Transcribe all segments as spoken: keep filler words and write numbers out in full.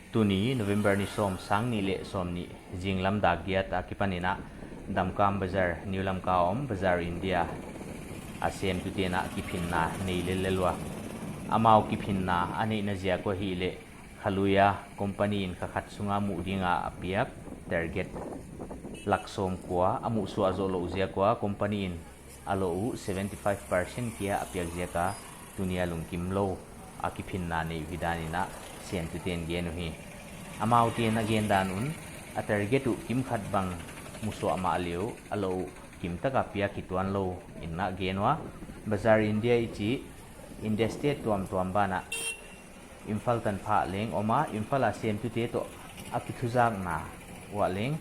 Tuni November ni sawm, sang nih leh sawmnih, zinglam dak giat akipan in a Damkam Bazar, New Lamka om Bazar India a semtute'n a kiphinna nei lellel ua. Amau kiphinna a neihna ziak uh ahihleh, khaluia company in kha khat sunga muh dinga a piak target lak sawmkua a muhsuah zoh louh ziak ua company in a loh uh seventy five percent kia a piak ziak a, tuni a lungkimlou a kiphinna nei uh hi dan in a semtute'n gen uhi. Amaute'n a gen dan un, a target uh kimkhat bang musuah mahle uh a loh uh kimtaka piak hi tuanlou in a gen ua. Bazar India i chih India state tuamtuam banah Imphal tanpha leng om a, Imphal a semtute toh a kithuzakna uah leng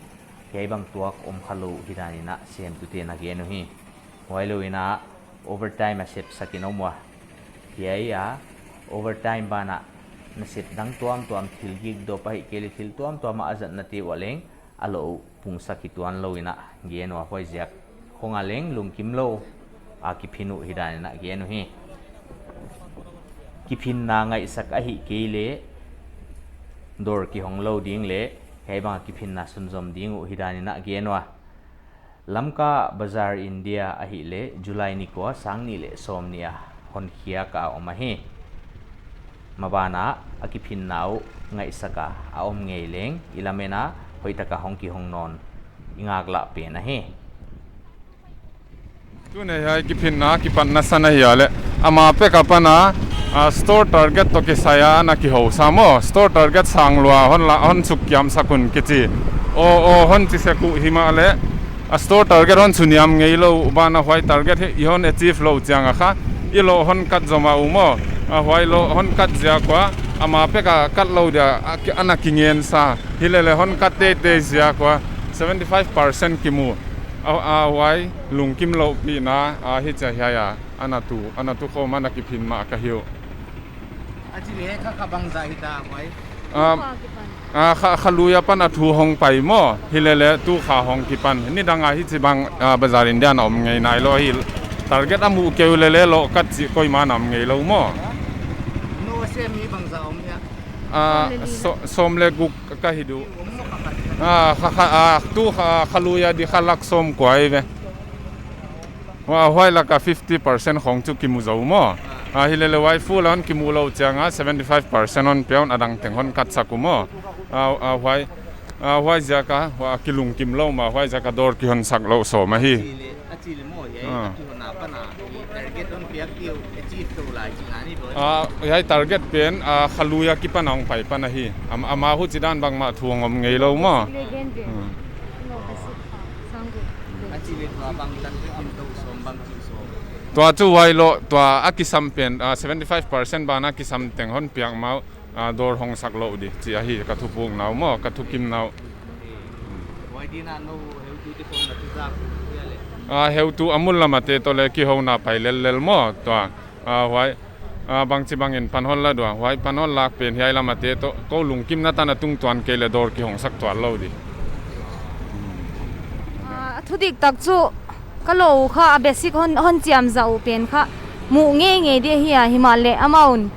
hiai bang tuak om khalou hi dan in a semtute'n a gen uhi. Huailou in a overtime a sepsak in om ua. Hiai a overtime banah nasep dang tuamtuam, thil gik dop ahihkeileh thil tuamtuam a zatnate uah leng a loh uh pungsak hi tuanlou in a gen ua, huaiziak khong a leng lungkimlou a kiphin uh hi dan in a gen uhi. Kiphinna ngaihsak ahihkeileh dawr kihong lou ding leh hiai bang a kiphinna sunzom ding uh hi dan in a gen ua. Lamka Bazar India ahihleh July ni kua, sang nih leh sawmnih a hon khiak a om ahi. Maban ah a kiphinna uh ngaihsak a a om ngei leng i lamen a hoihtaka hong kihong nawn i ngaklah pen ahi. Tuni hiai kiphinna kipatna san ahi a leh, ama pek apan a, a store target toh kisai a ana kihousa maw, store target sang lua hon la, hon sukkiamsak un kichi. Aw, aw, hon chi sek uh himahleh, a store target hon sukkiam ngeilou uh banah huai target hi i hon achieve louh chiang a kha, i loh hon cut zom a uh maw. A huai loh hon cut ziak ua, ama pek a cut lou dia a ki-, ana kingen sa. Himahleh hon cut teitei ziak ua seventy five percent kimu. A, a huai lungkimlouhpihna a hichi hiai a ana tu, ana tu khawm, ana kiphin mah ka hi uh. A chih leh kha kha bangzah hita huai? Ah, ah, kha, kha lui apan a thu hong pai maw, himahleh tu kha hong kipan. Nidang a hichibang, ah, Bazar India na om ngei nailou hi. Target a muh kei uleh leh loh cut chih koiman om ngeilou maw. Nu a sem mi bangzah om hia? Ah, so-, sawm leh guk ka hi uh. Ah, kha, kha, ah, tu kha, kha lui a di kha lak sawmkua ve. Huai, huai laka fifty percent khong chu kimu zou maw. Ah, himahleh huai full hon kimu lou chiang a seventy five percent hon pia un, a dang teng hon cut sak uh maw. Ah, ah, huai, ah, huaiziak a, huai kilungkimlou mah, huaiziak a dawr kihonsak lou sawm ahi. A chih leh, a chih leh maw, hiai, ah, a kihonna pan a, i target hon piak diu, achieve tou lai chihna ni boi. Ah, hiai target pen, ah, kha lui akipan a hong pai pan ahi. Am-, ama huchidan bangmah thu hong om ngeilou maw. Hmm. Tua chu huai loh, tua a kisam pen, ah, seventy five percent ban a kisam teng hon piak mah, ah, dawr hong sak lou di, chih ahi ka thupukna uh maw, ka thukimna uh. Ah, heutu a mun lam ate toh leh kihouna pai lellel maw, tua. Ah, huai, ah, bangchibang in pan hon la ua, huai pan hon lak pen hiai lam ate toh, kou lungkimna tan a tungtuan kei leh dawr kihong sak tuan lou di. Ah, a thudik tak chu ka loh uh kha a basic hon, hon chiam zah uh pen kha muh ngeingei di ahi a, himahleh amount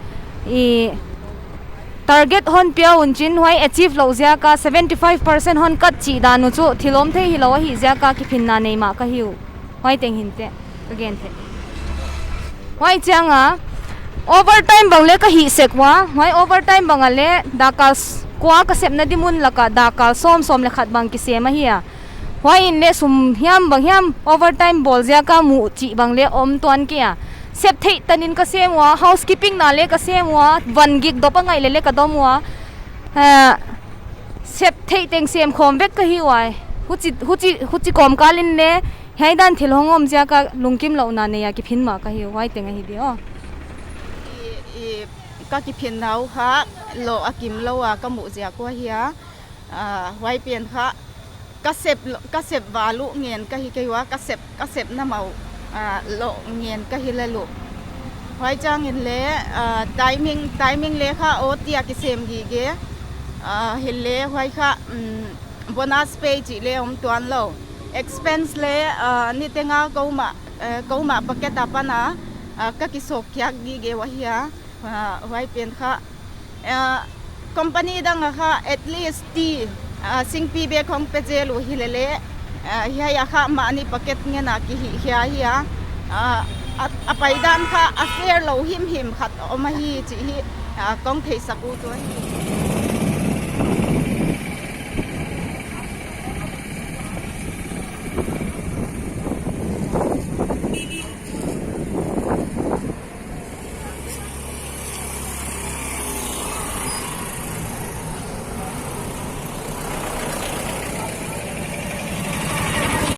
i target hon pia un chin huai achieve lou ziak a seventy five percent hon cut chih dan uh chu thil om thei hilou ahih ziak a kiphinna nei mah ka hi uh. Huai teng hinte, ka gen thei. Huai chiang a, overtime bang leh ka hih sek ua, huai overtime bang a leh, dak kal s-, kua ka sepna di mun laka, dak kal sawm, sawm leh khat bang kisem ahi a. Huai in leh sum hiam bang hiam, overtime bawl ziak a muh chih bang leh om tuan kei a. Sep theih tan in ka sem ua, housekeeping na leh ka sem ua, van gik dop a ngaih leh leh ka dom ua. Eh, sep theih teng sem khawm vek ka hi ua. Huchi, huchi, huchi kawmkal in leh, hiai dan thil hong om ziak a lungkimlouhna nei a kiphin mah ka hi uh, huai teng ahi di aw. I, i, ka kiphinna uh kha loh a kimlou a ka muh ziak uh ahi a. Ah, huai pen kha ka sep lo-, ka sep val uh ngen ka hi kei ua, ka sep, ka sepna mah uh, ah, loh ngen ka hi lel uh. Huai chiang in leh, ah, timing, timing leh kha O T a kisem gige. Ah, himahleh huai kha, um, bonus pay chih leh om tuan lou. Expense leh, ah, niteng a koumah, eh, koumah pocket apan a, ah, ka kisawkkhiak gige uh ahi a, ah, huai pen kha, ah, Company dang a kha at least ti, singpi bek hong pe zel uh hileh leh, hiai a kha mahni packet ngen a kihihkhia hi a, a paidan kha a fair lou himhim khat om ahi chih hi kong theisak uh tuh ahi.